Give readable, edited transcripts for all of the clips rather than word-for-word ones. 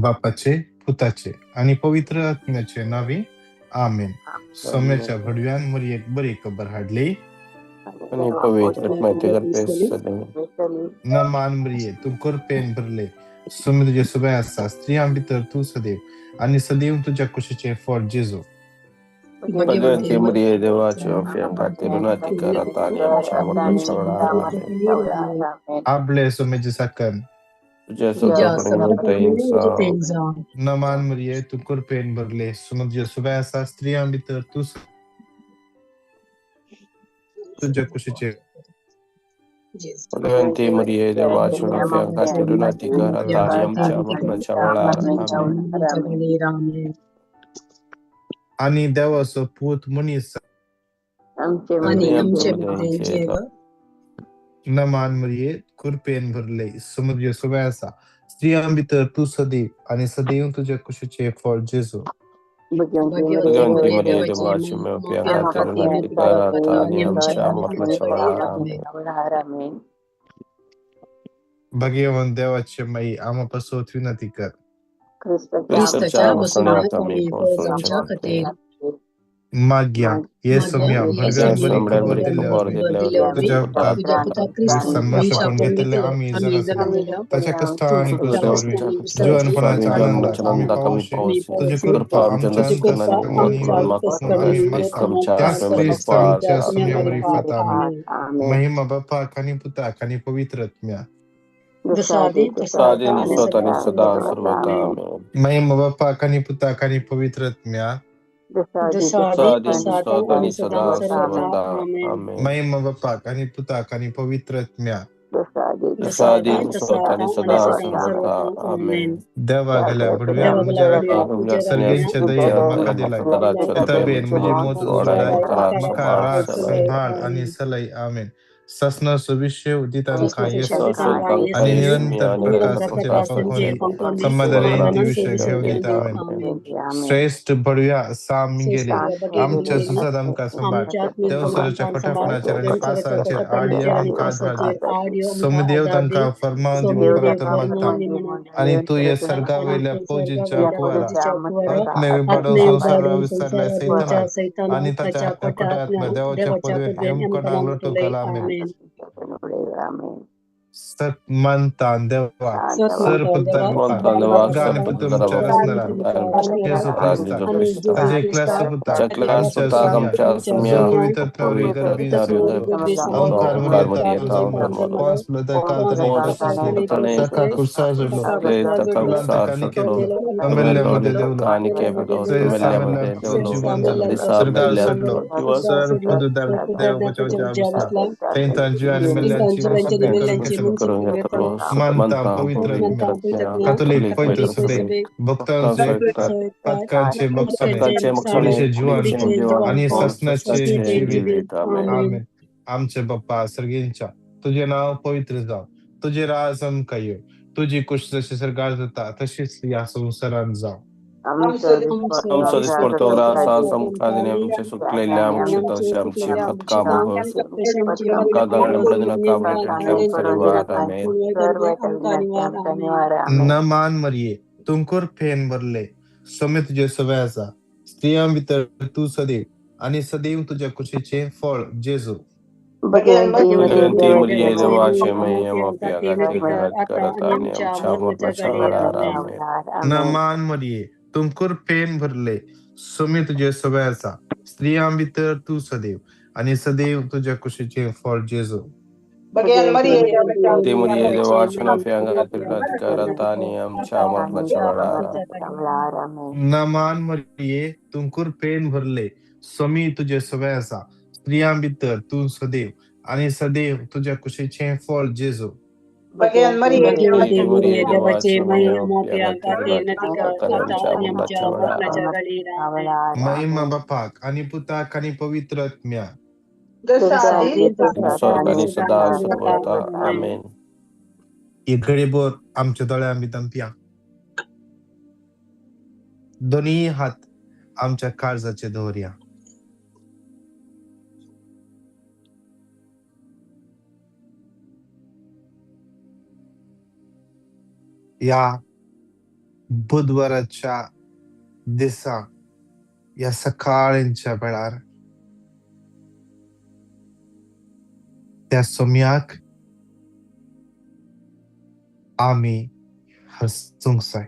बापाचे, पुताचे आनी पवित्र आत्म्याचे नांवी, आमेन. सोम्याच्या भडव्यान मरयेक बरी खबर हाडली. आनी पवित्र आत्म्याचे गर्भेसले. नमान मरिये, तूं कृपेन भरले, सोम्य तुजे सुबें आसा, स्त्रियां भितर तूं सदैव आनी सदैव तुज्या कुशीचें फळ जेजू. भगवंती मरिये, देवाचे माफिया खातीर विनंती कर आता आनी आमच्या मरणाच्या वेळार. आमेन. आपले सोम्याचे साकन. तुझ्या स्वतःपणे. नमान मरिये, तूं कृपेन भरले, सोम्य तुजे सुबें आसा, स्त्रियां भितर तूं तुज्या कुशीचें भगवंती मरिये, देवाचे माफिया खातीर विनंती कर आता आनी आमच्या मरणाच्या वेळार. आमेन. आनी देवाचो पूत मनीस आनी आमचे मदीं. नमान मरिये, कृपेन भरले, सोम्य तुजे सुबें आसा, स्त्रियां भितर तूं सदैव आनी सदैव तुज्या कुशीचें फळ जेजू. भगवंती मरिये, देवाचे माफिया खातीर विनंती कर आता आनी आमच्या मरणाच्या वेळार. आमेन. भाग्यवंत देवाचे माई, आमा पासत विनंती कर. क्रिस्ताच्या बसण्यात आमी पोसोवच्या खातीर. माग्या हे सोम्या भडव्यान बरी खबर दिल्ले वरवीं तुज्या पुताक क्रिस्तान मनुष्यपण घेतिल्ले आमी जाणा ताच्या कश्टां आनी क्रुसा वरवीं जिवनपणाच्या आनंदाक आमी पावोशी तुजी कृपा आमच्या अंतस्करणांनी ओतून आमी मागता त्याच क्रिस्त आमच्या सोम्या मारिफत. आमेन. महिमा बापाक आनी पुताक आनी पवित्र आत्म्याक. आदी निसत आनी सदा सर्वता. आमेन. महिमा बापाक आनी पुताक आनी पवित्र आत्म्याक. आदी निसत आनी सदा सर्वता. आमेन. महिमा बापाक आनी पुताक आनी पवित्र आत्म्याक. आदी निसत आनी सदा सर्वता. आमेन. देवा गेल्या भडव्या म्हज्या राखी सर्गेंच्या दयेन म्हाका दिलाय पिताबेन म्हजी मौत उजवाडाय, म्हाका राख, संभाळ आनी सलय. आमेन. सासणाचो विशय दितांकां येस आनी निरंतर प्रकाशाचेर फांकोनी समाधान ती विशय घेवन दिता. आमेन. श्रेश्ठ भडव्या सा मिगेले, आमच्या झुजांत आमकां सांबाळ, देवसराच्या खोटेपणाचेर आनी पासांचेर आड आमकां आदार दी. सोमदेव तांकां फर्मान दी म्हूण प्रार्थना मागता आनी तूं हे सर्गा वयल्या फौजींच्या कुवारा आत्मे विबाडून संवसार विसरल्या सैतानाक आनी ताच्या खोट्या आत्म्या देवाच्या पदवेन यमकणांक लटूंक घाल. आमेन. सत मानता देवाक, सर पुतान गान पुतमच्या रचणारा येशू क्रिस्ताक, ताच्या एकल्या सुपुताक आमच्या सोम्या, जो पवित्र आत्म्यावरी गर्भीन अहंकार मर्यादा जल्मलो, पांच काल ताका कुर्सार सोडलो, फुलान ताका निकेतलो, अमेल्ल्यामध्ये देवलो, जंय सामेल्ल्या जीवन जालो, स्वर्गार चडलो, सर पदुदार देव बचावच्या बसला, थंय तांची आनी मेल्ल्यांची मुनसुकी करून घेतलो. मानता पवित्र आत्म्या, कातोलीक पवित्र सभेक, भक्तांचे पातकांचे बक्षणे, कुडीचे जीवन आनी सासणाचे जिवीत. आमेन. आमचे बाप्पा सर्गींच्या, तुजें नांव पवित्र जावं, तुजें राज आमकां येवं, तुजी कुश जशी सर्गार जाता तशीच ह्या संवसारांत जावं. आमचो दिसपडतो ग्रास आज आमकां दिनी, आमचे सुकलेले आमचे तशें आमची पथकां भोगस आमकां दंड नाका. आमेन. नमान मरिये, तुमकोर फेन भरले, सोमे तुजे सवे आसा, स्त्रियां भितर तूं सदैव आनी सदैव तुज्या कुशीचें फळ जेजू. भगवंती मरिये, देवाचे माये, माफिया खातीर विनंती कर आता आनी आमच्या मरणाच्या वेळार. आमेन. नमान मरिये, तुमकोर फेन भरले, सोमे तुजे सवे आसा, स्त्रियां भितर तूं सदैव आनी सदैव तुज्या कुशीचें फळ जेजू. ती मरिये, देवाचे माफिया खातीर विनंती कर आता आनी आमच्या मरणाच्या वेळार. आमेन. नमान मरिये, तुमकोर पेन भरले, सोमी तुजे सवे आसा, स्त्रियां भितर तूं सदैव आनी सदैव तुज्या कुशीचें फळ जेजू. ती मरिये, देवाचे माये, माफिया खातीर विनंती कर आता आनी आमच्या मरणाच्या वेळार. आमेन. महिमा बापाक आनी पुताक आनी पवित्र आत्म्याक. निसत आनी सदा सर्वता. आमेन. एक घडीभर आमच्या दोळ्यां भितर दोनूय हात आमच्या काळजाचे दवरया. ह्या बुधवाराच्या दिसा ह्या सकाळींच्या वेळार त्या सोम्याक आमी हसूंक जाय,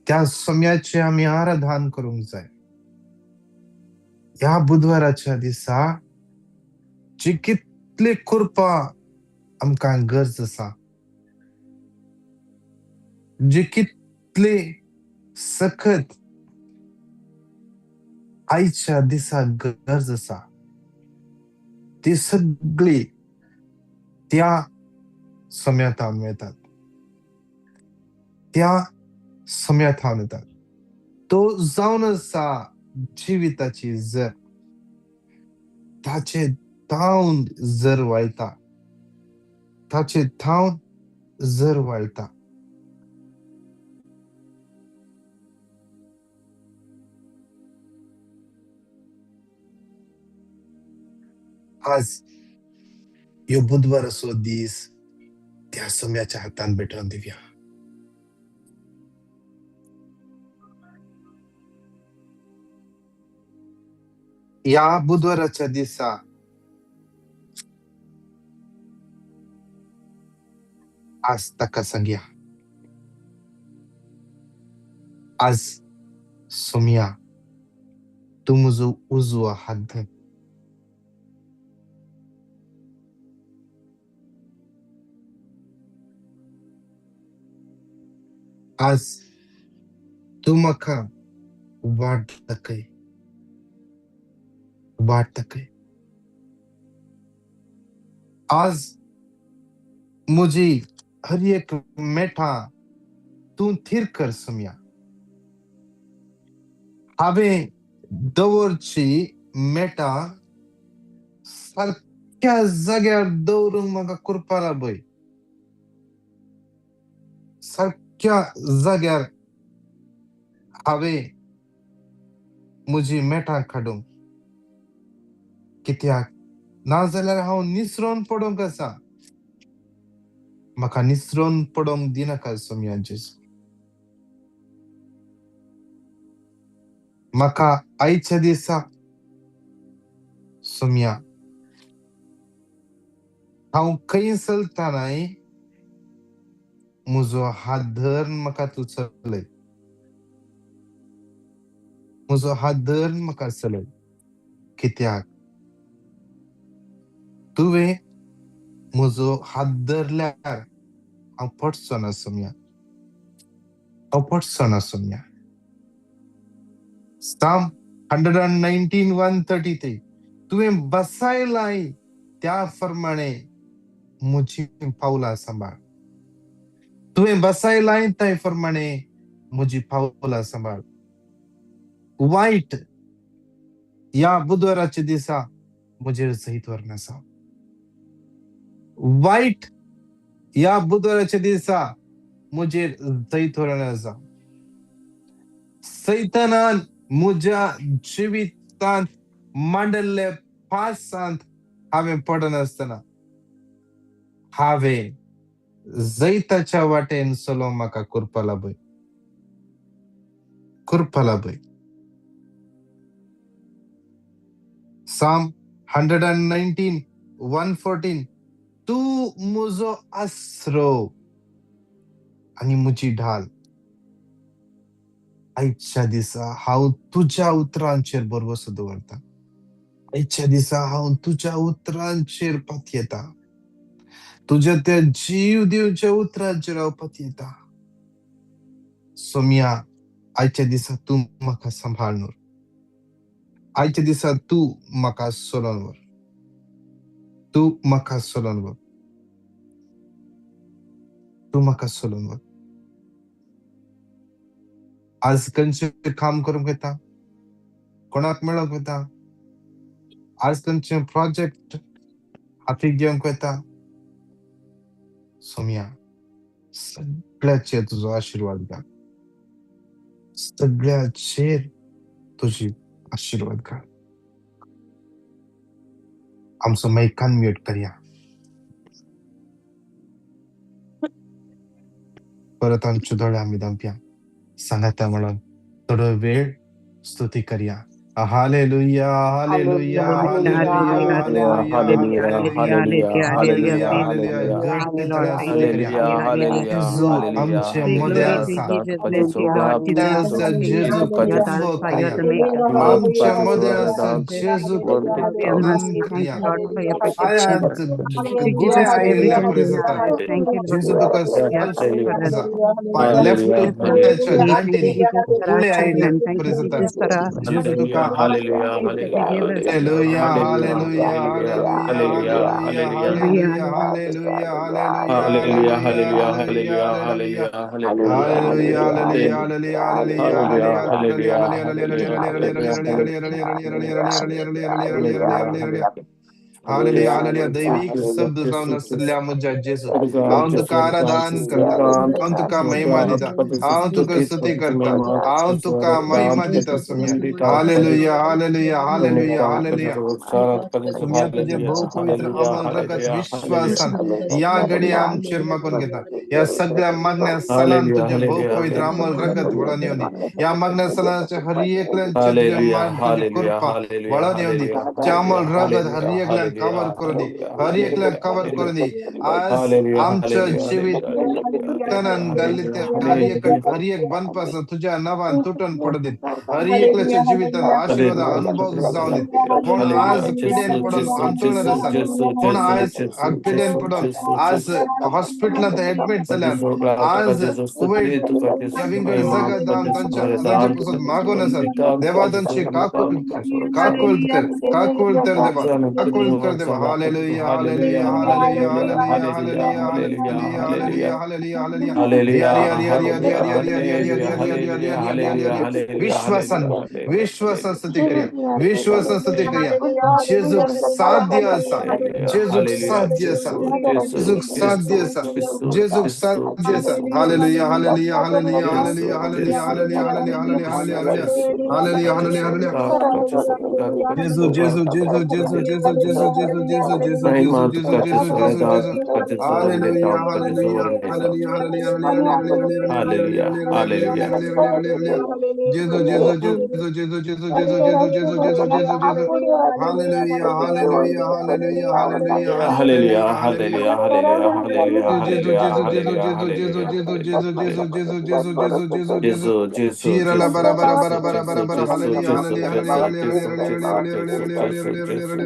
त्या सोम्याचें आमी आराधन करूंक जाय. ह्या बुधवाराच्या दिसा जी कितली कृपा आमकां गरज आसा, जी कितली सखत आयच्या दिसा गरज आसा, ती सगळी त्या सम्याथावन मेळतात, त्या सम्याथावन येतात. तो जावन आसा जिविताची जर, ताचे धांवन जर वाळटा, ताचे धांवन जर वाळटा. आज ह्यो बुधवाराचो दीस त्या सम्याच्या हातान भेटोवन दिवया. ह्या बुधवाराच्या दिसा आज ताका सांगया, आज सोम्या तूं म्हजो उजवो हात धर. आज तूं म्हाका वाट दाखय, वाट दाखय. आज म्हजी हर एक मेठां तूं थीर कर सोम्या. हांवें दवरची मेठां सारक्या जाग्यार दवरूंक म्हाका कृपा लाभय. सारक्या जाग्यार हांवें म्हजी मेठां काडूंक, कित्याक नाजाल्यार हांव निसरोन पडोंक आसा. म्हाका निसरोन पडोंक दिनाका सोम्या जेजू. म्हाका आयच्या दिसा सोम्या हांव खंय चलतानाय म्हजो हात धर म्हाका तूं चलय, म्हजो हात धर म्हाका चलय. कित्याक तुवें म्हजो हात धरल्यार हांव पडचो ना सोम्या, हांव पडचो ना सोम्या. Psalm 119:133 तुवें बसायलाय त्या प्रमाणे म्हजी पावलां सांबाळ. तुवें बसायलाय त्या प्रमाणे म्हजी पावलां सांबाळ. वायट ह्या बुधवाराच्या दिसा म्हजेर जैत व्हरून आसा. वायट ह्या बुधवाराच्या दिसा म्हजेर जैत व्हरून आसा. सैतानान म्हज्या जिवितांत मांडल्ले पासांत हांवें पडनासतना हांवें जैताच्या वाटेन चलोवंक म्हाका कृपा लाभय, कृपा लाभय. Psalm 119:114 तूं म्हजो आसरो आनी म्हजी ढाल. आयच्या दिसा हांव तुज्या उतरांचेर भरवंसो दवरता. आयच्या दिसा हांव तुज्या उतरांचेर पातयेता. तुज्या त्या जीव दिवच्या उतरांचेर हांव पातयेता. सोम्या आयच्या दिसा तूं म्हाका सांबाळ न्हू. आयच्या दिसा तूं म्हाका चलोवन व्हर, तूं म्हाका चलोवन व्हर, तूं म्हाका चलोवन व्हर. आज खंयचें काम करूंक वता, कोणाक मेळोंक वता, आज खंयचें प्रोजेक्ट हातीक घेवंक वता, सोम्या सगळ्याचेर तुजो आशिर्वाद घाल, सगळ्याचेर तुजी आशिर्वाद घाल. आमचो मायक अनम्यूट करया. परत आमचे दोळे आमी धांपया. सांगाता म्हणून थोडो वेळ स्तुती करया. Hallelujah, hallelujah, hallelujah, Hallelujah, hallelujah, hallelujah, hallelujah, hallelujah, hallelujah, hallelujah, hallelujah. Hallelujah. घट थोड्या स्तुती करया. Hallelujah, hallelujah, जेजू hallelujah, आमचे मदें hallelujah. आसा. तुका मदें आसा जेजू कुंभो करया. आमच्या मदें आसा जेजू दान करया. पांयांत गुळे आयिल्ल्या प्रेजतात. जेजू तुका स्पर्श आसा. लेफ्ट पांयाच्या गांठीनी गुळे आयिल्ल्या प्रेजतात. जेजू तुका. Hallelujah, hallelujah, hallelujah, hallelujah, hallelujah, hallelujah, hallelujah, hallelujah, hallelujah, hallelujah, hallelujah, hallelujah, hallelujah, hallelujah, hallelujah, hallelujah. Hallelujah, hallelujah, hallelujah, hallelujah, hallelujah, hallelujah, hallelujah, hallelujah, hallelujah, hallelujah, hallelujah, hallelujah, hallelujah, hallelujah. दैवीक शब्द जावन आसल्या म्हज्या जेजू, हांव तुका आराधन करता, हांव तुका महिमा दिता, हांव तुका स्तुती करता, हांव तुका महिमा दिता सुम्या. Hallelujah, hallelujah, hallelujah, hallelujah. सुम्या, तुझे भोव पवित्र अमल रगत विश्वासान या घडी आमचेर मागून घेता. या सगळ्या मागण्या सलान तुझे भोव पवित्र अमल रगत वळून येवंदी. या मागण्या सलाच्या हर एकल्यांचे तुझे मान, तुझी कृपा वळून येवंदी. तुझे अमल रगत हर एकल्यान कवर करून दी, हर एकल्यान कवर करून दी. आज आमच्या जिवितान घाल्ले ते हर एक हर एक बनपासून तुझ्या नावान तुटून पडू दीत. हर एकल्याच्या जिवितान आशीर्वाद अनुभव जावन दीत. कोण आज पिडेन पडून अंतुळणार आसात, कोण आज पिडेन पडून आज हॉस्पिटलांत ऍडमिट जाल्यात, आज कुवेट या विंगड जगात जावन तांच्या तांचे पासून मागून आसात, देवा तांची काकूळ काकूळ कर, काकूळ कर देवा, काकूळ कर देवा. Hallelujah, hallelujah, hallelujah, hallelujah, hallelujah, hallelujah, hallelujah, hallelujah, hallelujah. Riya Riya Riya Riya Riya Riya Riya Riya Riya Riya Riya Riya Riya Riya Riya Riya Riya. विश्वासान विश्वासान स्तुती करया, विश्वासान स्तुती करया. जेजूक साध्य आसा, जेजूक साध्य आसा, जेजूक साध्य आसा, जेजूक साध्य आसा. Hallelujah, hallelujah, hallelujah, hallelujah, hallelujah, hallelujah, hallelujah, hallelujah, hallelujah, hallelujah, hallelujah, hallelujah. जेजू, जेजू, जेजू, जेजू, जेजू, जेजू, जेजू, जेजू, जेजू, जेजू, जेजू, जेजू, जेजू, जेजू. Hallelujah, hallelujah, hallelujah, hallelujah, hallelujah, hallelujah, hallelujah, hallelujah, hallelujah, hallelujah. जेजू, जेजू, जेजू, जेजू, जेजू, जेजू, जेजू, जेजू, जेजू, जेजू, जेजू. Hallelujah, hallelujah, hallelujah, hallelujah, hallelujah, hallelujah, hallelujah. Hallelujah, hallelujah, hallelujah, जेजू, hallelujah, जेजू, जेजू, hallelujah, जेजू, जेजू, hallelujah, जेजू, hallelujah, जेजू, जेजू, जेजू, जेजू, जेजू, जेजू, जेजू. जेसु, जेसु, चीरला जेसु, बरा बरा जेसु, बरा बरा जेसु, बरा बरा. जेसु, हालेलुया, जेसु, हालेलुया, जेसु, हालेलुया, जेसु, हालेलुया, जेसु, हालेलुया, जेसु,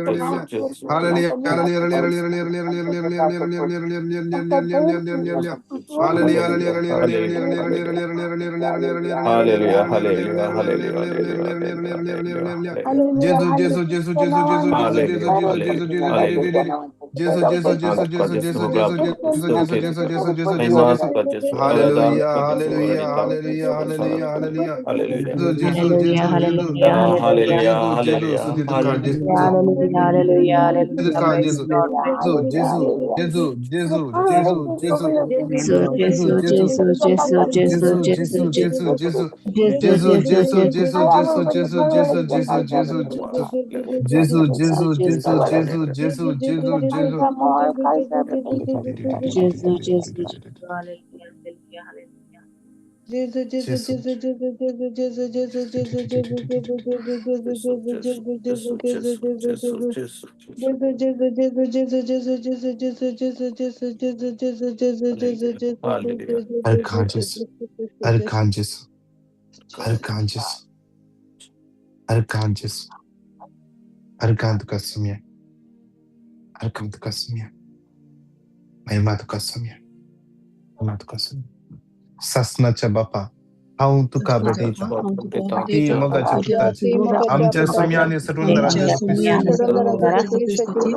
हालेलुया, जेसु, हालेलुया, जेसु, हालेलुया, जेसु, हालेलुया, जेसु, हालेलुया, जेसु, हालेलुया, जेसु, hallelujah, hallelujah, hallelujah, hallelujah, hallelujah, hallelujah, hallelujah, hallelujah, hallelujah, hallelujah, hallelujah, hallelujah, hallelujah. Hallelujah. जेजू, जेजू, जेजू, जेजू, जेजू, जेजू, जेजू, hallelujah, जेजू, जेजू, hallelujah, जेजू, जेजू, hallelujah. जेजू, जेजू, जेजू, जेजू, तुका जेजू, जेसु जेजू, होगळा जेजू, जेजू, जेजू, स्तुती जेजू, तुका जेजू, जेजू, जेजू, महिमा जेजू. तुका जेसु आराधना हालेलुया, तुका जेसु हालेलुया, वरणिता हालेलुया, सारा हालेलुया, हालेलुया. हालेलुया. जेजू, जेजू, Hallelujah, जेजू, जेजू, hallelujah, hallelujah. जेजू, जेजू. हालेलुया, स्तुती तुका हालेलुया. जेजू, Hallelujah, hallelujah, hallelujah. तुका Praise जेजू, the Lord, praise जेजू, the Lord. जेजू, जेजू, जेजू, जेजू, जेजू, Jesus, जेजू, Jesus, जेजू, Jesus, Jesus, जेजू, Jesus, जेजू, Jesus. जेजू, Jesus, जेजू, Jesus, जेजू, Jesus, जेजू, जेजू, जेजू, जेजू, जेजू, जेजू, जेजू, जेजू, जेजू, जेजू, जेजू, जेजू, जेजू. Jesus, Jesus, Jesus. Hallelujah, hallelujah, hallelujah. जेजू. जेसु, जेसु, जेसु, जेसु, जेसु, जेसु, जेसु. Hallelujah, hallelujah. हर जेसू, हर जेसू, हर जेसू, हर जेसू, हर तुका सुम्या, हर तुका सुम्या, महिमा तुका सुम्या, महिमा तुका सुम्या. सासनाच्या बापा, हांव तुका भेटयता हांव तुका ती भेटयतां मोगाच्या तुज्या पुताची, मोगाच्या आमच्या पुताची, सुम्या आनी सटवणदारा आमच्या जेजू सुम्या क्रिस्ताची आनी सटवणदारा जेजू क्रिस्ताची,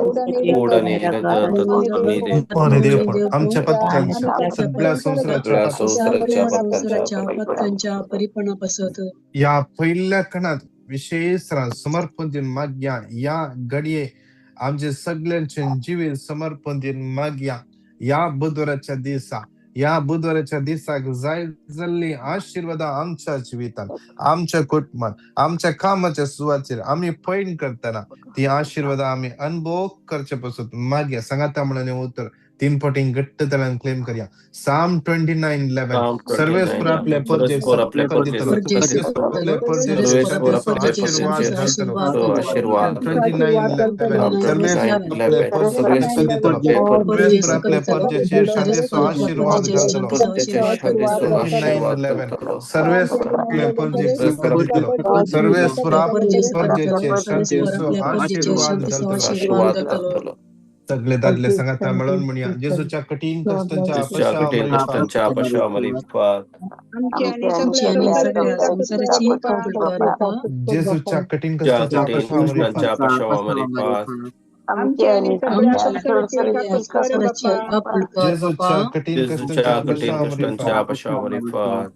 गोड आणि रगत आणि आणि देवपण, आमच्या पथकांच्या, आमच्या सगळ्या संसाराच्या सगळ्या पातकांच्या संसाराच्या सगळ्या पथकांच्या संवसाराच्या पातकांच्या परिपणा पासत या पहिल्या खणात विशेष समर्पण दिन मागया. या घडये आमचे सगळ्यांचे जिवीत समर्पण दिन मागया. या बुधवाराच्या दिसा, या बुधवाराच्या दिसाक जाय जाल्ली आशिर्वादां आमच्या जिवितान, आमच्या कुटुंबान, आमच्या कामाच्या सुवातेर आमी पयण करतना ती आशिर्वादां आमी अनुभव करचे पासून मागया. सांगाता म्हणून उतर तीन फावटी घट्ट तरान क्लेम करया. साम 29:11 सर्वेस्पर आपले परजे सकत दितलो, सर्वेस्पर आपले परजे आशीर्वाद घालतलो. 29:11 सर्वेस्पर आपले परजे सकत दितलो, सर्वेस्पर आपले परजेचेर शांतीचो आशीर्वाद घालतलो. 29:11 सर्वेस्पर आपले परजेक सकत दितलो, सर्वेस्पर आपले परजेचेर शांतीचो आशीर्वाद घालतलो. सगळे दादले सांगाता मेळून म्हणया, जेजूच्या कठीण कष्टांच्या अपशामरिफात, जेजूच्या कठीण कष्टांच्या अपशामरिफात, जेजूच्या कठीण कष्टांच्या अपशामरिफात, जेजूच्या कठीण कष्टांच्या अपशामरिफात,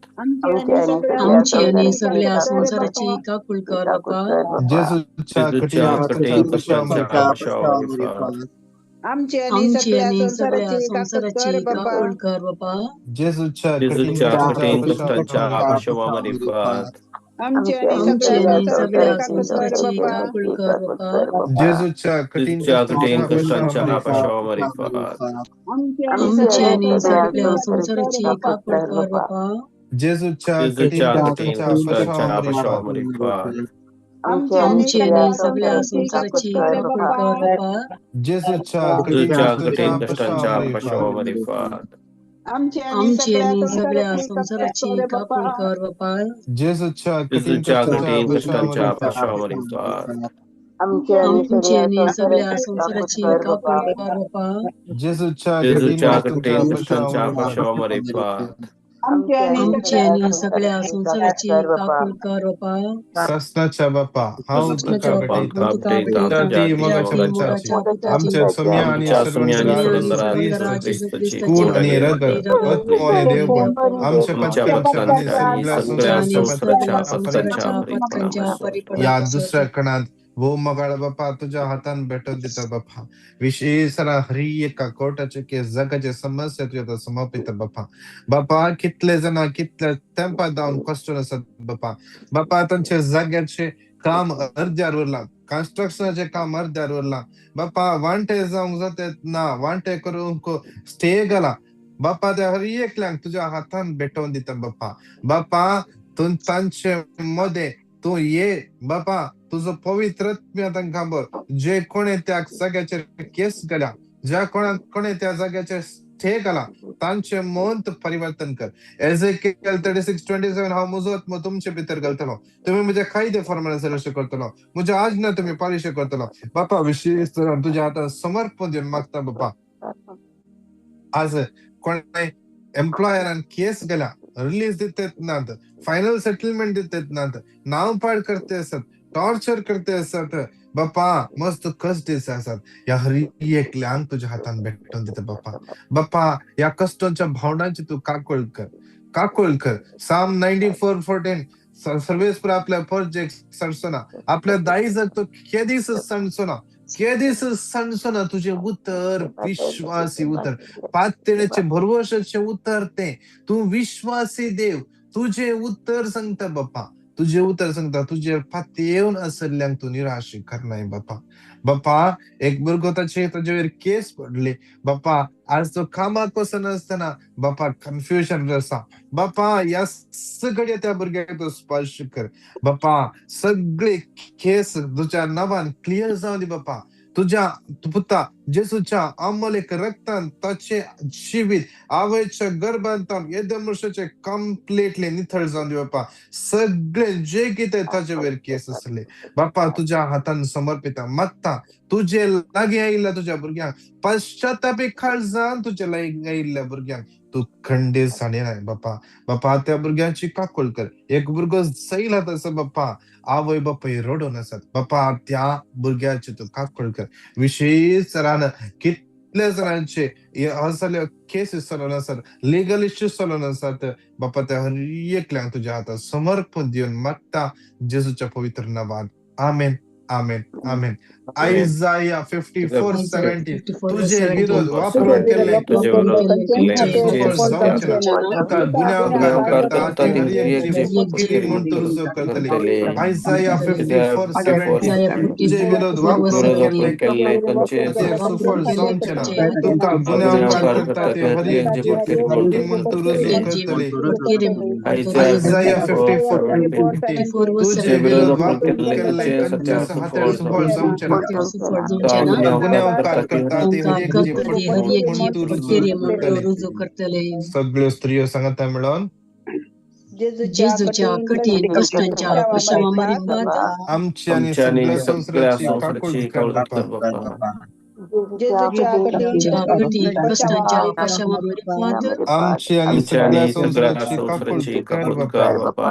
आमची आणि सगळ्या संसाराची काकूळ कर बापा. जेजूच्या कठीण कष्टांच्या अपशामरिफात, आमची आणि सगळ्या संसाराची काकूळ कर बापा. जेजूच्या कठीण कष्टांच्या अपशामरिफात, आमची आणि सगळ्या संसाराची काकूळ कर बापा. जेजूच्या कठीण कष्टांच्या अपशामरिफात, आमची आणि सगळ्या संसाराची काकूळ कर बापा. जेजूच्या कठीण कष्टांच्या अपशामरिफात, आमची आणि सगळ्या संसाराची काकूळ कर बापा. जेजूच्या कठीण कष्टांच्या अपशामरिफात, आमची आणि सगळ्या संसाराची काकूळ कर बापा. जेजूच्या कठीण कष्टांच्या अपशामरिफात, आमची आणि सगळ्या संसाराची काकूळ कर बापा. सासनाच्या बापा, हांव तुका भेटयतां, आमच्या सोम्या आणि क्रिस्ताची कूड आणि रगत, आत्मो आणि देवपण आमच्या पत्कांच्या आणि सगळ्या संसाराच्या या दुसऱ्या कणांत वो मगाळ बापा तुझ्या हातान भेटत दिता बापा. विशेष हरी एका कोर्टाचे केस, जगाचे समस्या तुझ्या समर्पित बापा. बापा कितले जाणां कितल्या तेंपा जावन कश्ट आसात बापा. बापा तांचे जाग्याचे काम अर्द्यार उरलां, कन्स्ट्रक्शनाचें काम अर्द्यार उरलां बापा. वांटे जावंक जाता ना, वांटे करूंक स्टे घाला बापा. त्या हर एकल्यांक तुझ्या हातान भेटोवन दिता बापा. बापा तूं तांचे मदें तूं ये बापा, तुजो पवित्र आत्म्या तांकां बर. जे कोणे त्या जाग्याचेर केस घाल्या, ज्या कोणे त्या जाग्याचेर स्टे घाला, तांचे मन तूं परिवर्तन कर. एजेकियल 36:27 हांव म्हजो आत्मो तुमचे भितर घालतलो, तुमी म्हज्या कायदे फॉर्मान अशें करतलो, म्हज्या आज्ञा तुमी पालिश करतलो बापा. विशेष तरान तुज्या हातान समर्पण दिवन मागता बापा. आज कोणे एम्प्लॉयरान केस घाल्या, रिलीज दितात नात, फायनल सेटलमेंट दितात नात, नांव पाड करते आसात, टॉर्चर करते आसात बापा, मस्त कश्ट दिस आसात. ह्या हरी एकल्यांक तुज्या हातान भेटोवन दिता बापा. बापा ह्या कश्टांच्या भावनांची तूं काकूळ कर, काकूळ कर. साम 94:14 सर्वेस्पर आपल्या परजेक सणसना, आपल्या दायजाक तो केदीस सणसना, केदीस सणसना. तुझे उतर विश्वासी उतर, पातळेचे भरवशाचे उतर ते. तूं विश्वासी देव, तुझे उत्तर सांगता बापा, तुझे उतर सांगता. तुझे पातयेवन आसल्ल्यांक तूं निराश करनाय बापा. बापा एक भुरगो ताचे ताजेर केस पडली बापा, आज तो कामाक वचनासतना बापा कन्फ्युजन आसा बापा. ह्या सगळ्या त्या भुरग्याक तूं स्पर्श कर बापा. सगळे केस तुझ्या नांवान क्लियर जावं दी बापा. तुझ्या पुता जेजूच्या अमोलेक रक्तान ताचे जिवीत आवयच्या गर्भांतान येद्या मनशाचे कंप्लिटली निथळ जावन दी बापा. सगळे जे कितें ताचे वयर केस आसले बापा तुझ्या हातान समर्पिता मागता. तुजे लागीं आयिल्ल्या तुज्या भुरग्यांक पश्चातापी काळजान तुजे लागीं आयिल्ल्या भुरग्यांक तूं खंडीत सांडिनाय बापा. बापा त्या भुरग्यांची काकूळ कर. एक भुरगो सैलात आसा बापा, आवय बापूय रडून आसात बापा, त्या भुरग्याची तूं काकूळ कर. विशेष तरान कितले जाणांचे असले केसीस चलून आसात, लिगल इश्यूज चलून आसात बापा, त्या हर एकल्यांक तुज्या हातान समर्पण दिवन मागता जेजूच्या पवित्र नांवान. आमेन, आमेन, आमेन. आयजाया 54:17 तुझे विरोध वापरून केले तुझे विरोध केले सुफळ जावचें ना, तुका गुन्यांवकार करता ती हर एक जीभ फटकिरी म्हूण तूं रुजू करतली. आयजाया 54:17 तुझे विरोध वापरून केले तुझे सुफळ जावचें ना, तुका गुन्यांवकार करता ती हर एक जीभ फटकिरी म्हूण तूं रुजू करतली. आयजाया 54:15 तुझे विरोध वापरून केले कंचे हातेर सुफळ जावचें ना, तुका गुन्यांवकार करता ती हर एक जीभ फटकिरी म्हूण तूं रुजू करतली. सगळ्यो स्त्रियो सांगता मेळोन जेजूच्या कठीण कष्टांच्या पशावा मारिफात आमची आनी सगळ्या संवसाराची काकूट कर बापा. जेजूच्या कठीण कष्टांच्या पशावा मारिफात आमची आनी सगळ्या संवसाराची काकूट कर बापा.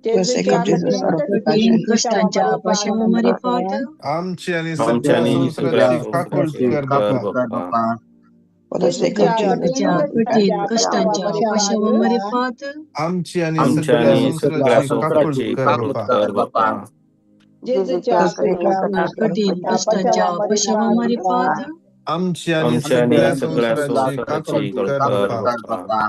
कठीण कष्टांच्या पशावा मारिफात आमची आनी सगळ्या संवसाराची काकूट कर बापा. जेजूच्या कठीण कष्टांच्या पशावा मारिफात आमची आनी सगळ्या संवसाराची काकूट कर बापा. कठीण कष्टांच्या पशावा मारिफात आमची आनी सगळ्या संवसाराची काकूट कर बापा.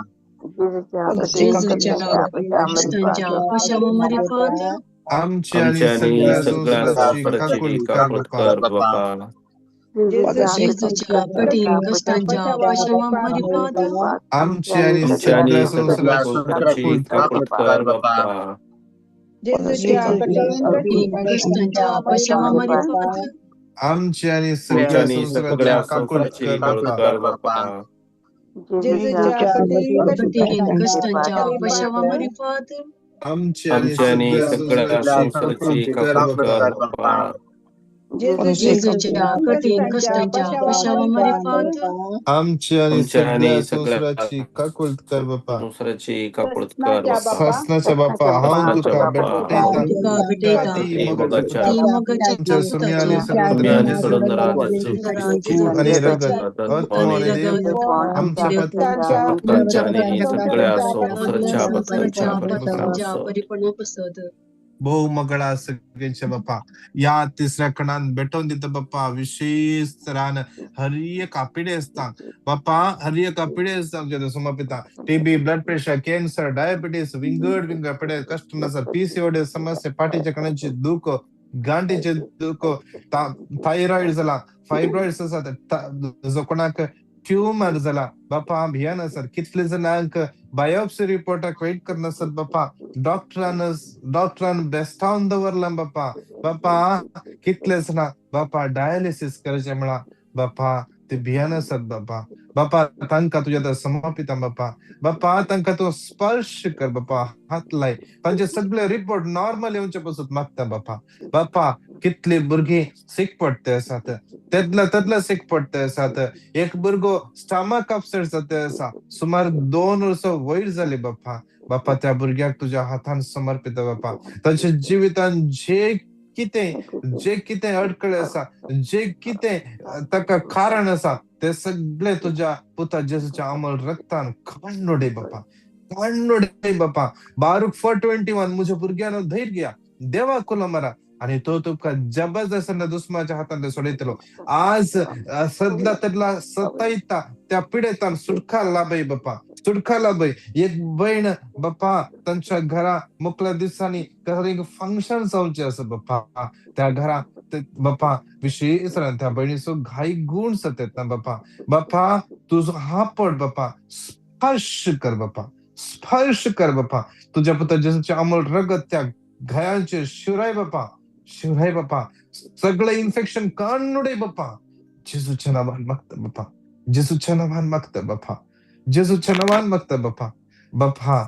जेजूच्या कष्टांच्या पशावा मारिफात आमची आनी सगळ्या संवसाराची काकूट कर बापा. जेजूच्या कठीण कष्टांच्या पशावा मारिफात आमची आनी सगळ्या संवसाराची काकूट कर बापा. कठीण कष्टांच्या पशावा मारिफात आमची आनी सगळ्या संवसाराची काकूट कर बापा. कठीण कष्टांच्या पशावा मारिफात आमची आनी सगळ्या संवसाराची काकूट कर बापा. जेजूच्या कठीण कष्टांच्या पशावा मारिफात आमची आनी सगळ्या संवसाराची काकूट कर बापा. सासनाच्या बापा, हांव तुका भेटयता ती मोगाच्या सुम्या आनी कूड आनी रगत, आत्मो आनी देव आमच्या पत्कांच्या परिपूर्ण पसत. भोव मगळा सगळ्यांच्या बापा, या तिसऱ्या कणान भेटोवन दिता बापा. विशेष तरान हर एक पिडे आसता बापा, हर एक पिडे आसता आमच्या समर्पिता. TB, blood pressure, cancer, diabetes, विंगड विंगड पिडे कश्ट आसा, पीसीओडी समस्या, पाटीच्या कणांची दुख, गांठीचे दुख, थायरॉइड जाला, फायब्रॉइड्स आसा, जो कोणाक ट्यूमर जाला बापा, भियान आसात. कितले जाणांक बायोप्सी रिपोर्टाक वेट करनासत बापा, डॉक्टरान बेस्टावन दवरला बापा. बापा कितले जाणां बापा डायलिसीस करचें म्हळां बापा, ते भियान आसात बापा. बापा तांकां तुज्या आतां समर्पिता बापा. बापा तांकां तूं स्पर्श कर बापा, हात लाय, तांचे सगळे रिपोर्ट नॉर्मल येवचे पसून मागता बापा. बापा कितले भुरगीं सीक पडटे आसात, तेदला तेदला सीक पडटे आसात. एक भुरगो स्टमक अपसेट जाता आसा, सुमार 2 वर्सां वयर जाली बापा. बापा त्या भुरग्याक तुज्या हातान समर्पिता बापा. तांच्या जिवितान जे कितें अडकळे आसा, जे कितें ताका कारण आसा, ते सगळे तुज्या पुता जेजूच्या अमल रक्तान काडून बापा, काडून बापा. बारूक 4:21 म्हज्या भुरग्यान धैर्य घ्या, देवा कुलो मारा आनी तो तुमकां जबरदस्त दुस्माच्या हातान सोडयतलो. आज सदला तदला सतायता त्या पिडेतान सुटका लाभय बापा, सुटका लाभय. एक भयण बापा तांच्या घरा मुकल्या दिसांनी घरा फंक्शन जावचें आसा बापा, त्या घरा बापा विशेष त्या भयणीचो घाई गुण सतयता बापा. बापा तुजो हापड बापा स्पर्श कर बापा, स्पर्श कर बापा. तुझ्या पुता जेजूचे अमोल रगत त्या घायांचेर शिवराय बापा, शिवराय बापा. सगळे इन्फेक्शन काडून बापा, जेजूच्या नांवान मागता बापा, जेजूच्या नांवान मागता बापा, जेजूच्या नांवान मागता बापा. बापा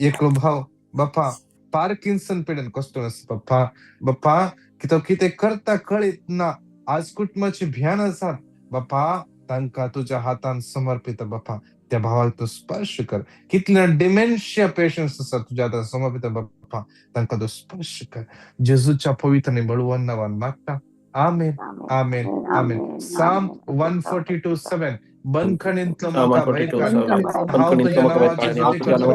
एकलो भाव बापा पार्किन्सन पिडेन कसलो आसा बापा. बापा तो कितें करता कळीत ना, आज कुटुंबाची भियान आसात बापा, तांकां तुज्या हातान समर्पिता बापा. त्या भावाक तूं स्पर्श कर. कितले डिमेन्शिया पेशंट्स आसात तुज्या हातान समर्पिता बापा, तांकां तूं स्पर्श कर. जेजूच्या पवित्र आनी बळवंत नांवान मागता, आमेन, आमेन, आमेन. Psalm 142:7 बंदखणींतलो म्हाका भायर काड. हांव तुज्या नांवाची स्तुती करतलो.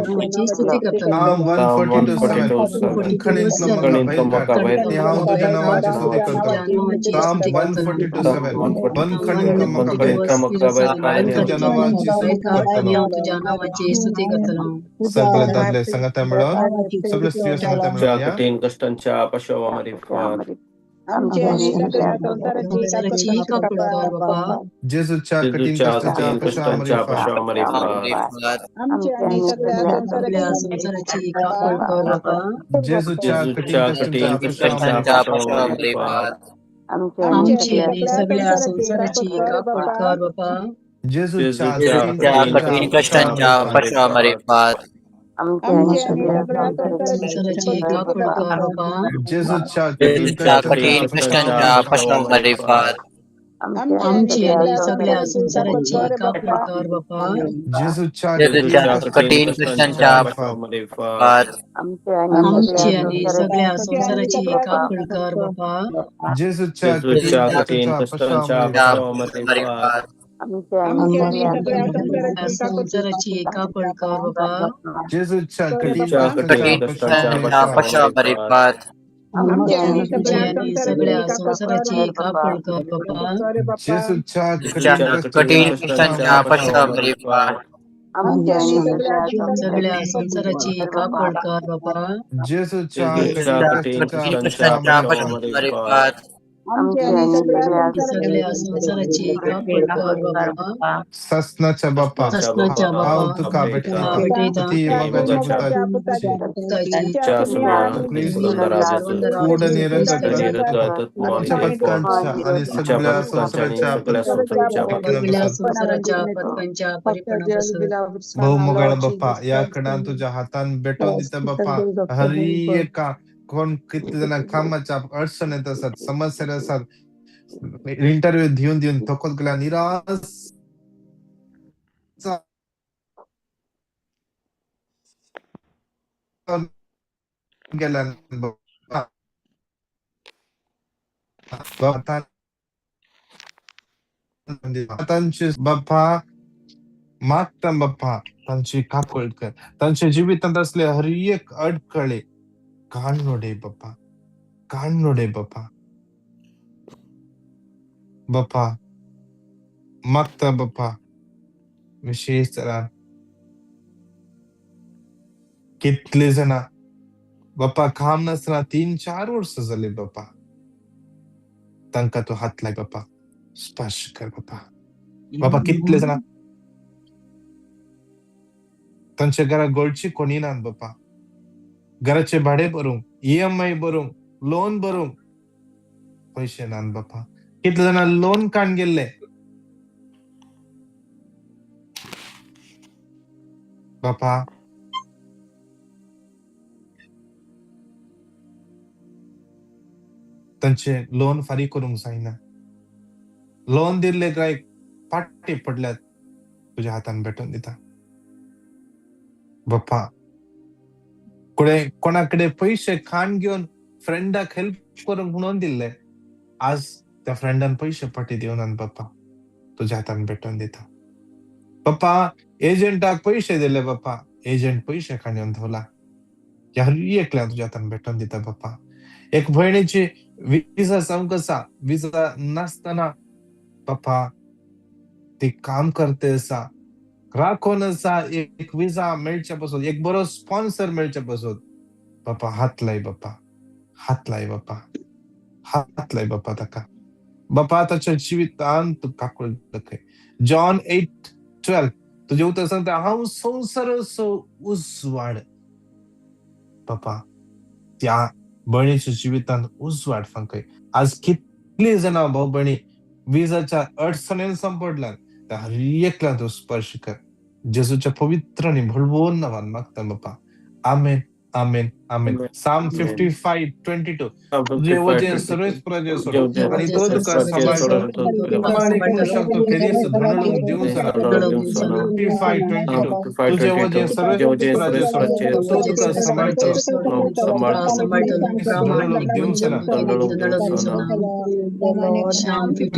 Psalm 142:7 बंदखणींतलो म्हाका भायर काड आनी हांव तुज्या नांवाची स्तुती करतलो. Psalm 142:7 बंदखणींतलो म्हाका भायर काड हांव तुज्या नांवाची स्तुती करतलो. सगळे दादले सांगाता मेळोन, सगळे स्त्रियो सांगाता मेळोन या. कठीण कष्टांच्या पाशवामारिफात संवसाराची काकूळ कर बाबा. जेजूच्या कठीण जेजूच्या कष्टाच्या कठीण कष्टांच्या पाशवामारिफात. पाशवामारिफात सगळ्या संवसाराची काकूळ कर बाबा. जेजूच्या कठीण जेजूच्या कष्टांच्या कठीण कष्टांच्या पाशवामारिफात. पाशवामारिफात. आमची आणि सगळ्या संवसाराची काकूळ कर बाबा. जेजूच्या जेजूच्या कठीण कठीण कष्टांच्या कष्टांच्या पाशवामारिफात. पाशवामारिफात. संवसाराची काकूळ कर बाबा. जेजूच्या कठीण जेजूच्या कष्टांच्या कठीण कष्टांच्या पाशवामारिफात. पाशवामारिफात. आमची आणि सगळ्या संवसाराची काकूळ कर बाबा. जेजूच्या जेजूच्या कठीण कठीण कष्टांच्या कष्टांच्या पाशवामारिफात. पाशवामारिफात. आमची आणि सगळ्या संवसाराची काकूळ कर बाबा. जेजूच्या कठीण जेजूच्या कठीण कष्टांच्या कष्टांच्या पाशवामारिफात. पाशवामारिफात. सगळ्या संवसाराची काकूळ कर बाबा. जेजूच्या कठीण जेजूच्या कष्टांच्या कठीण कष्टांच्या पाशवामारिफात. पाशवामारिफात. आमची आणि सगळ्या संवसाराची काकूळ कर बाबा. जेजूच्या जेजूच्या कठीण कठीण कष्टांच्या कष्टांच्या पाशवामारिफात. पाशवामारिफात. सगळ्या संवसाराची काकूळ कर बाबा. जेजूच्या जेजूच्या कठीण कठीण कष्टांच्या कष्टांच्या पाशवामारिफात. पाशवामारिफात. सगळ्या संवसाराची काकूळ कर बाबा. सासनाच्या बापा, सासनाच्या बापा, हांव तुका तुका भेटयतां, भेटयतां, अती मोगाच्या पुताची, पुताची, क्रिस्त कूड निरंतर तुमच्या पथकांच्या आणि सगळ्या संवसाराच्या सगळ्या पथकांपासून संवसाराच्या पथकांच्या परिपणापासून. बहुमोगाळ बाप्पा, या कणान तुझ्या हातान भेटोवन दिता बाप्पा. हर एका कोण कितले जाणां कामाच्या अडचणीत आसात, समस्येर आसात, इंटरव्यू दिवन दिवन थकत गेल्या, निराश गेल्या बाप्पा. तांचे बाप्पा मागता बाप्पा, तांची काकूळ कर, तांच्या जिवितांत असले हर एक अडकळे काडनोडे बाप्पा, काडनोडे बाप्पा. बाप्पा मागता बाप्पा, विशेष तरान कितले जाणां बाप्पा काम नासतना 3-4 वर्सां जाली बाप्पा, तांकां तूं हात लाय बाप्पा, स्पर्श कर बाप्पा. बाप्पा कितले जाणां तांच्या घरा गळची कोणी नात बाप्पा, घराचे भाडे भरूंक, EMI भरूंक, लोन भरूंक पयशे नात बाप्पा. कितले जाणां लोन काडून गेल्ले बाप्पा. तांचे लोन फारीक करूंक जायना, लोन दिल्ले ग्रायक फाटी पडल्यात, तुज्या हातान भेटोवन दिता बाप्पा. कोणा कडेन पयशे खाण घेवन फ्रेंडाक हेल्प करूंक म्हणून दिल्ले, आज त्या फ्रेंडान पयशे फाटी दिवनात बाप्पा, तुज्या हातान भेटोवन दिता बाप्पा. एजंटाक पयशे दिले बाप्पा, एजंट पयशे खाण घेवन धांवला, ह्या एकल्या तुज्या हातान भेटोवन दिता बाप्पा. एक भयणीची विजा जावंक आसा, विजा नासतना बाप्पा ती काम करते आसा, राखोन आसा, एक विजा मेळच्या पासून, एक बरो स्पॉन्सर मेळच्या पासून बाप्पा. हात लाय बाप्पा, हात लाय बाप्पा, हात लाय बाप्पा ताका बाप्पा. ताच्या जिवितान तूं काकूळ दाखय. जॉन 8:12 तुजें उतर सांगता, हांव संवसाराचो उजवाड. बाप्पा त्या भयणीच्या जिवितान उजवाड फांकय. आज कितली जाणां भाव भयणी विजाच्या अडचणीन सांपडल्यात, त्या हर एकल्या तूं स्पर्श कर. जेजूच्या पवित्र आनी भळवोन नांवान मागता बाप्पा, आमेन, आमेन, आमेन. Psalm 55:22. तुझे वजें सर्वेच प्रजे सोड आणि तो तुका सांबाळटलो. प्रामाणीक मनशाक तो केदीच धोणळूंक दिवचो ना. 55:22. तुझे वजें सर्वेच प्रजे सोड तो तुका सांबाळटलो. धोणळूंक दिवचो ना.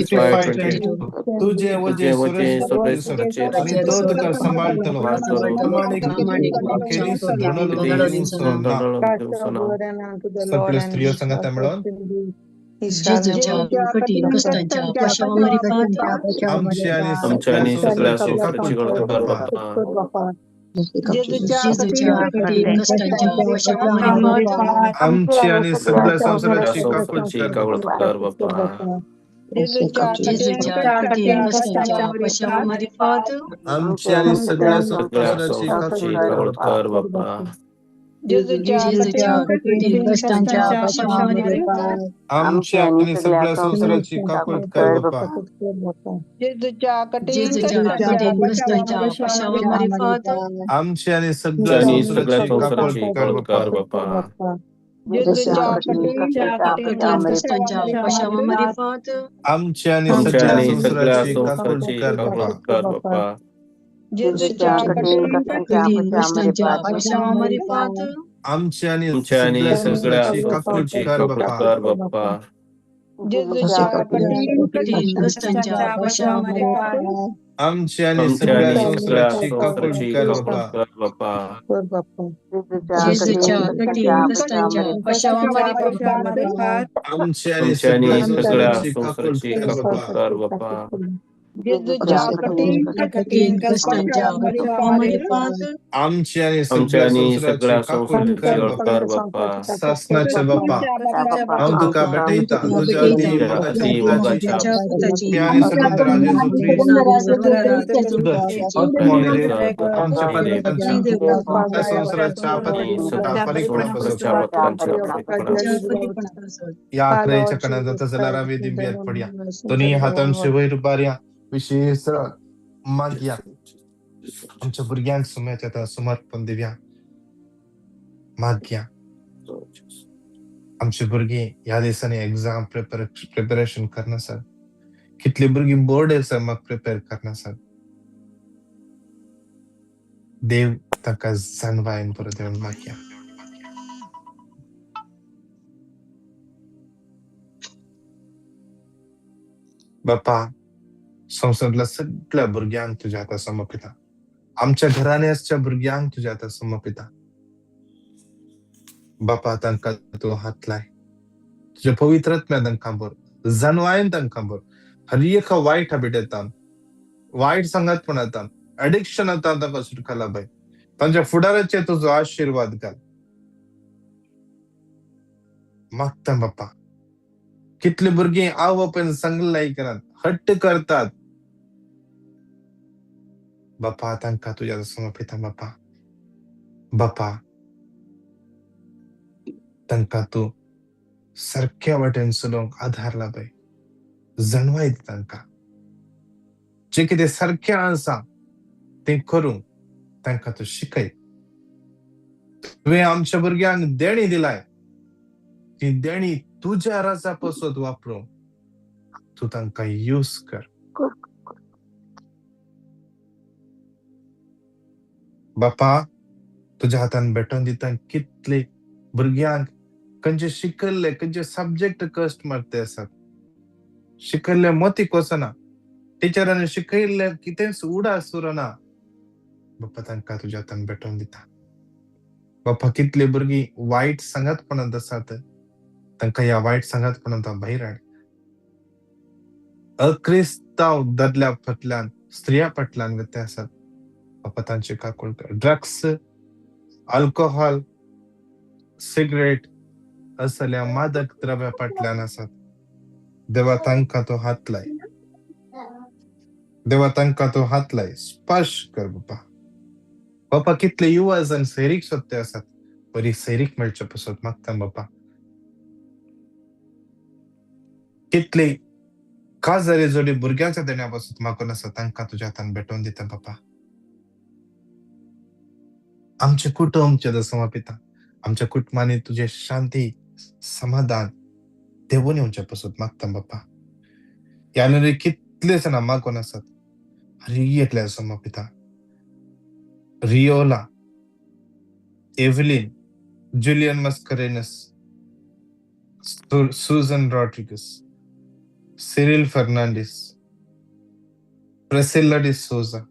55:22. तुझे वजें सर्वेच प्रजे सोड आणि तो तुका सांबाळटलो. प्रामाणीक केदीच धोणळूंक दिवचो ना. सगळ्यो स्त्रियो सांगाता मेळोन जेजूच्या कठीण कष्टांच्या पश्चामारिफात आमची आणि सगळ्या संसाराची काकूळ कर बापा. जेजूच्या कठीण कष्टांच्या पश्चामारिफात आमची आणि सगळ्या संसाराची काकूळ कर बापा. जेजूच्या कठीण कष्टांच्या पश्चामारिफात आमची आणि सगळ्या संसाराची काकूळ कर बापा. जेजूच्या कठीण कष्टांच्या पश्चामारिफात आमची आणि सगळ्या संसाराची काकूळ कर बापा. जेजूच्या कठीण कष्टांच्या पश्चामारिफात आमची आणि सगळ्या संसाराची काकूळ कर बापा. कठीण कष्टांच्या पश्चामारिफात आमची आणि सगळ्या संसाराची काकूळ कर बापा. कठीण कष्टांच्या पश्चामारिफात आमची आणि सगळ्या संसाराची काकूळ कर बापा. कठीण कष्टांच्या पश्चामारिफात आमची आणि सगळ्या संसाराची काकूळ कर बापा. जेजूच्या कठीण कष्टांच्या पश्चामारिफात आमची आणि सगळ्या संसाराची काकूळ कर बापा. कठीण कष्टांच्या पश्चामारिफात आमची आणि सगळ्या संसाराची काकूळ कर बापा. सासनाच्या बापा, हांव तुका भेटयता तुज्या अती मोगाच्या आणि सर्वंत जेजू ख्रिस्त आमच्या पातकांच्या संसाराच्या परिपूर्ण या आकरेच्या कणात जाता जाल्यार आमी दिंब्यात पडया. दोन्ही हातांशी वयर उबारया. विशेष मागया आमच्या भुरग्यांक सुम्याच्या आतां समर्पण दिवया. मागया आमची भुरगीं ह्या दिसांनी एग्जाम प्रिपरेशन करनासत. कितली भुरगीं बोर्ड एग्जामाक प्रिपेर करनासत. देव ताका जाणवायन परत येवन मागया. बापा, संवसारांतल्या सगळ्या भुरग्यांक तुज्या हाता समर्पिता. आमच्या घरांनी आसच्या भुरग्यांक तुज्या हाता समर्पिता. बापा, तांकां तूं हात लाय. तुज्या पवित्र आत्म्यान तांकां भर, जाणवायन तांकां भर. हर एका वायट हॅबिट येता, वायट सांगातपण येता, एडिक्शन येता, तांकां सुटका लाभय. तांच्या फुडाराचेर तुजो आशिर्वाद घाल. मागता बापा, कितली भुरगीं आवय बापायन सांगलें आयकनात, हट्ट करतात. बापा, तांकां तुज्या समर्पिता. बापा, बापा, तांकां तूं सारक्या वाटेन चलोवंक आधार लाभय. जाणवाय दी तांकां. जें कितें सारकें आसा तें करूंक तांकां तूं शिकय. तुवें आमच्या भुरग्यांक देणी दिलाय, ती देणी तुज्या राजा पासत वापरूंक तूं तांकां यूज कर. बापा, तुज्या हातान भेटोवन दिता कितले भुरग्यांक खंयचे शिकल्ले खंयचे सब्जेक्ट कश्ट मारते आसात. शिकल्ले मतीक वचना, टिचरांनी शिकयल्ले कितेंच उडास उरना. बापा, तांकां तुज्या हातान भेटोवन दिता. बापा, कितले भुरगीं वायट सांगातपणांत आसात, तांकां ह्या वायट सांगातपणांत भायर हाड. अक्रिस्तांव दादल्या फाटल्यान, स्त्रिया फाटल्यान ते आसात. बापा, तांचे काकूळ कर. ड्रग्स, अल्कोहोल, सिगरेट असल्या मादक द्रव्या फाटल्यान आसात. देवा, तांकां तो हात लाय. देवा, तांकां तो हात लाय, स्पर्श कर बापा. बापा, कितले युवा जण सैरीक सोदते आसात, बरी सैरीक मेळचे पसत मागता बापा. कितली काजारी जोडी भुरग्यांच्या देण्या पासून मागून आसा, तांकां तुज्या हातान भेटोवन दिता बापा. आमचे कुटुंबचे समर्पिता. आमच्या कुटुंबांनी तुजें शांती समाधान देवून येवचें पसत मागता बाप्पा. ह्या कितले जाणां मागून आसात हर एकल्या समर्पिता. Riola, Evelyn, Julian Mascarenhas, Susan Rodrigues, Cyril Fernandes, Priscilla D'Souza,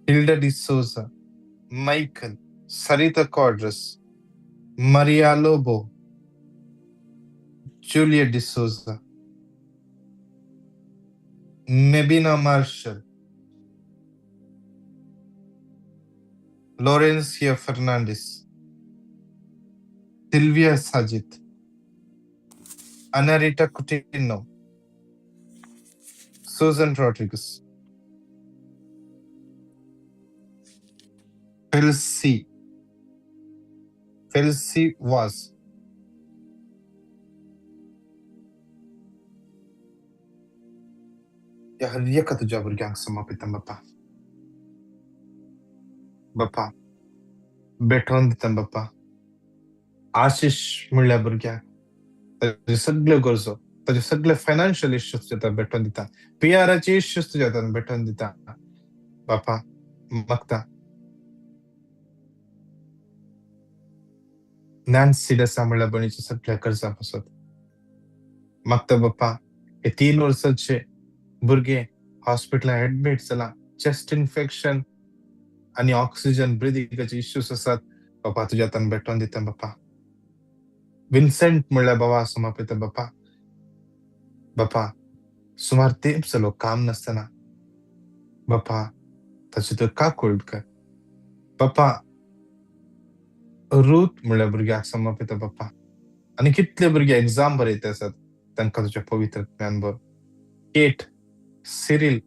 Hilda D'Souza, Michael, Sarita Quadras, Maria Lobo, Juliet D'Souza, Mebina Marshall, Laurencia Fernandes, Sylvia Sajid, Anarita Coutinho, Susan Rodrigues, Felsi Felsi Vaz, ह्या हर एका तुज्या भुरग्यांक समर्पिता बाप्पा. बाप्पा भेटोवन दिता बाप्पा. आशिश म्हणल्या भुरग्याक ताजे सगळे गरजो, ताजे सगळे फायनान्शियल इश्यूज तुज्या भेटोवन दिता, पिआराचे इश्यूज तुज्या हातान भेटोवन दिता बाप्पा. मागता नॅन्सी डेसा म्हणल्या भयणीच्या सगळ्या गरजां पासत मागता बाप्पा. हे 3 वर्सांचे भुरगे हॉस्पिटलान एडमीट जाला, चेस्ट इन्फेक्शन आनी ऑक्सिजन ब्रिदिंगाचे इश्यूज आसात बाप्पा, तुज्या हातान भेटोवन दिता बाप्पा. विन्सेंट म्हणल्यार बाबा समर्पिता बाप्पा. बाप्पा सुमार तेंप जालो काम नासतना बाप्पा, ताची तर काकूळ कर बाप्पा. रूथ म्हणल्यार भुरग्याक समर्पिता बाप्पा. आनी कितले भुरगे एग्जाम बरयते आसात तांकां तुज्या पवित्र ज्ञान भर. केट, सिरिल,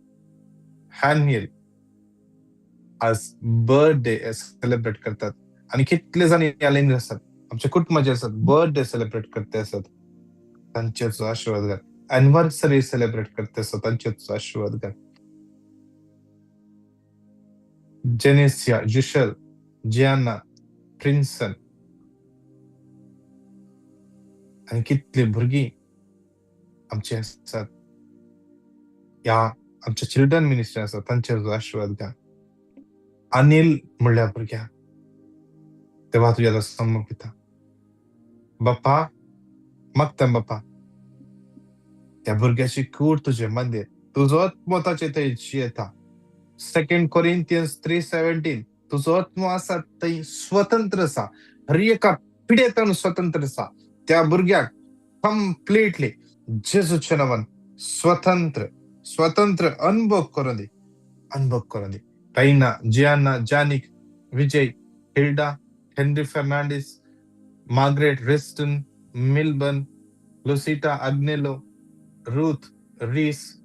हॅनियल आज बर्थडे सेलिब्रेट करतात आनी कितले जाण ह्या आसात आमच्या कुटुंबाचे आसात बर्थडे सेलिब्रेट करते आसात, तांचेर आशिर्वाद घाल. एनिवर्सरी सेलिब्रेट करते आसात, तांचेर आशिर्वाद घाल. जेनेसिया, जुशल, जियाना, प्रिन्सन आनी कितली भुरगीं आमची आसात ह्या आमच्या चिल्ड्रन मिनिस्ट्री आसा तांचेर आशिर्वाद घाल. अनिल म्हणल्या भुरग्याक तेव्हा तुज्या समर्पिता बाप्पा. मागता बाप्पा त्या भुरग्याची कूड तुजे मंदिर, तुजो आत्मो ताचे थंय जियेता. 2 Corinthians 3:17 तुजो आत्मो आसा थंय स्वतंत्र आसा, हर एका पिडेतान स्वतंत्र आसा. त्या भुरग्याक कंप्लिटली जेजूच्या नांवान स्वतंत्र स्वतंत्र अनुभव करून दी, अनुभव करून दी. Raina, Gianna, Janik, Vijay, Hilda, Henry Fernandes, Margaret Riston, Milburn, Lucita Agnelo, Ruth Rees,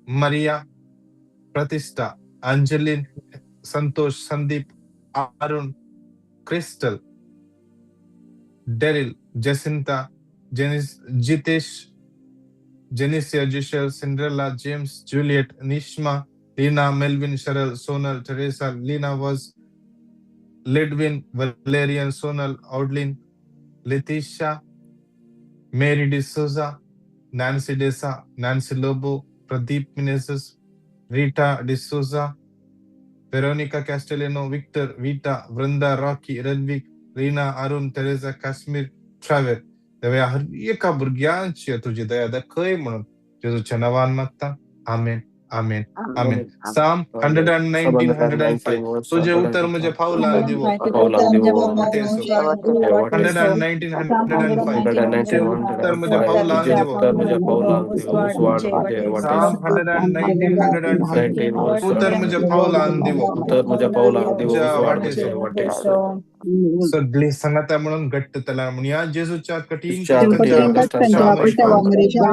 Maria, Pratishtha, Angeline, Santosh, Sandeep, Arun, Crystal, Daryl, Jacinta, Jenice, Jitesh, Jenicia, Jishel, Cinderella, James, Juliet, Nishma, Lina, Melvin, Cheryl, Sonal, Teresa, Lina was, Lidwin, Valerian, Sonal, Audlin, Letitia, Mary D'Souza, Nancy Desa, Nancy Lobo, Pradeep Menezes, Rita D'Souza, Veronica Castellano, Victor, Vita, Vrinda, Rocky, Redwick, Rina, Arun, Teresa, Kashmir, Travel. देवा हर एका भुरग्यांची तुजी दया दाखय म्हणून जेजूच्या नांवान मागता. आमेन, आमेन, आमेन. Psalm 119, 105. तुझे उत्तर म्हजे पावलांक दिवो. 119, 105. तुझे उत्तर म्हजे पावलांक दिवो. Psalm 119, 105. उत्तर म्हजे पावलांक दिवो. तुज्या वाटेचो सगळे सांगाता म्हणून घट्ट तला म्हणून जेजूच्या कठीण कष्टांच्या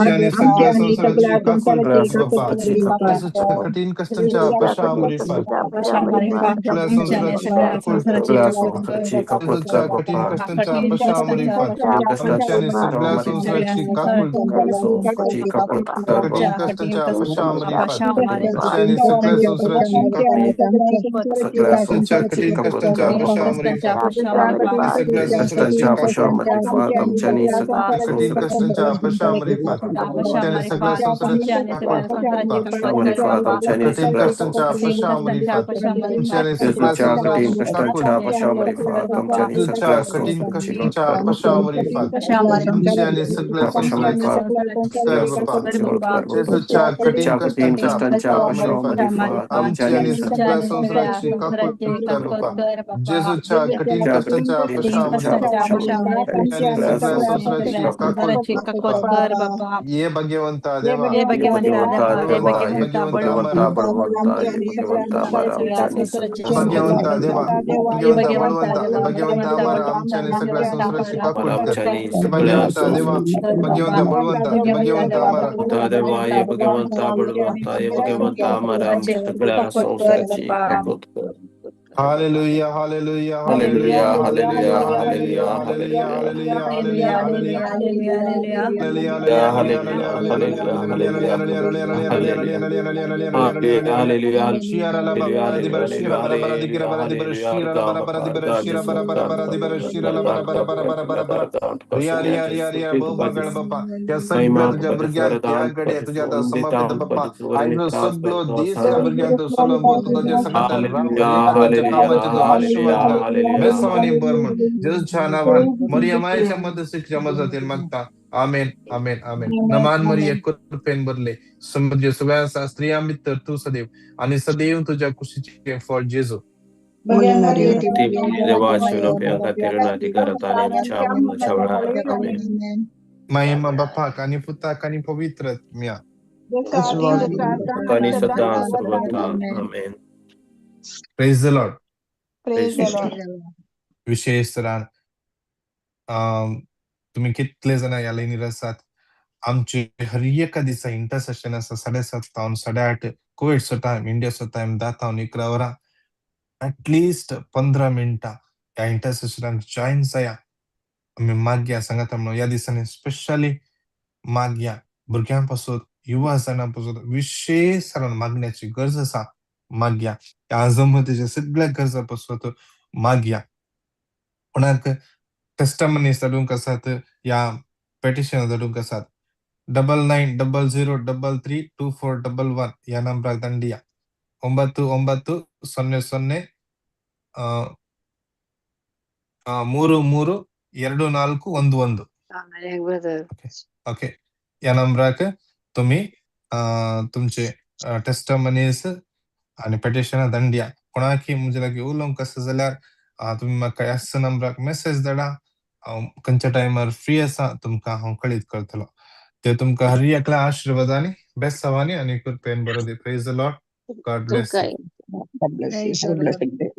आनी सगळ्या संवसाराची काकूळ बाप्पा. जेजूच्या कठीण कष्टांच्या पशामरिफात सगळ्या संवसाराची काकूळ, जेजूच्या कठीण कष्टांच्या पशामरिफात आमच्या आनी सगळ्या संवसाराची काकूळ, कठीण कष्टांच्या पशामरिफात आमच्या आनी सगळ्या संवसाराची काकूळ, जेजूच्या कठीण कष्टांच्या पशामरिफात सगळ्या संसाराची कष्टांच्या अपशामरिफात आमच्यानी कठीण कष्टांच्या अपशामरिफात आमच्याने सगळ्या संसाराची अपशामरिफात आमच्यानी कठीण सगळ्या कष्टांच्या अपशामरिफात आमच्याने सगळ्या जेजूच्या कठीण संसाराची कष्टांच्या अपशामरिफात आमच्यानी जेजूच्या सगळ्या कठीण संसाराची कष्टांच्या अपशामरिफात आमच्याने सगळ्या संसाराची अपशामरिफात कर बाप्पा सगळ्या संसाराची कर बाप्पा जेजूच्या कठीण जेजूच्या कठीण कष्टांच्या कष्टांच्या अपशामरिफात अपशामरिफात आमची आमच्यानी आणि सगळ्या सगळ्या संसाराची काकूट कर बाप्पा जेजूच्या कठीण च्या कष्टांच्या कठीण कष्टांच्या अपशामरिफात अपशामरिफात आणि सगळ्या सगळ्या संसाराची संसाराची काकूट काकूट बाप्पा ये भगवंता देवा हे भगवंता देवा हे भगवंता भगवंता अमर बळवंता हे भगवंता अमर आमच्यानी सगळ्या भगवंता देवा संसाराची भगवंता बळवंता भगवंता अमर आमच्याने सगळ्या संसाराची अमर काकूट कर आमच्यानी हे सगळ्या भगवंता देवा संसाराची भगवंता बळवंता भगवंता अमर भगवंता देवा हे भगवंता बळवंता हे भगवंता अमर आमच्या सगळ्या संसाराची काकूट कर. Hallelujah hallelujah hallelujah hallelujah hallelujah hallelujah hallelujah hallelujah hallelujah hallelujah hallelujah hallelujah hallelujah hallelujah hallelujah hallelujah Riya Riya Riya बहु बाप्पा या सगळ्या तुझ्या भुरग्यांक ह्या घडये तुझ्या आतां समर्पित बाप्पा आयज सगळो दीस ह्या भुरग्यांक तूं सलंब तूं ताजे सांगता राव तांच्या कामाचें तूं आशीर्वाद घाल बेसांवांनी बर म्हण जेजूच्या नांवान मरियमायच्या मध्यस्थीक जमा जातील मागता. आमेन आमेन आमेन. नमान मरिये कृपेन भरले समुद्र सगळ्या स्त्रियां भितर तूं सदैव आणि सदैव तुझ्या कुशीचे फळ जेजू. देवाची खातीर अधिकारात आणि आमच्या मरणाच्या वेळार. आमेन. महिमा बापाक आणि पुताक आणि पवित्र आत्म्या. आणि सदा सर्वथा. आमेन. Praise the Lord. Praise the Lord. विशेष तरान तुम्ही कितले जाणां ह्या लायनीर आसात. आमचे हर एका दिसा इंटरसेशन आसा 7:30 तावन 8:30 कुवेटचो टायम, इंडियाचो टायम 10 तावन 11 वरां. एटलिस्ट 15 मिनटां ह्या इंटरसेशनाक जॉयन जाया. आमी मागया सांगाता म्हणून ह्या दिसांनी स्पेशली मागया भुरग्यां पासून, युवा जाणां पासून विशेष मागण्याची गरज आसा. मागया ह्या आजमतेच्या सगळ्या गरजां पासून मागया. कोणाक टेस्टमनीज धाडूंक आसात या पेटिशन धाडूंक आसात 9900332411 ह्या नंबराक धाडया. 9 9 0 0 3 3 2 4 1 1. ओके ओके ह्या नंबराक तुमी तुमचे टेस्टमनीज आनी पेटिशनां धाडया. कोणाकी म्हजे लागीं उलोवंक आसा जाल्यार तुमी म्हाका ह्याच नंबराक मेसेज धाडा. हांव खंयच्या टायमार फ्री आसा तुमकां हांव कळीत करतलो. ते तुमकां हर एकल्या आशिर्वादांनी बेसांवांनी आनी कृपेन बरो दी. Praise the Lord. God bless you. God bless you. Have a blessed day.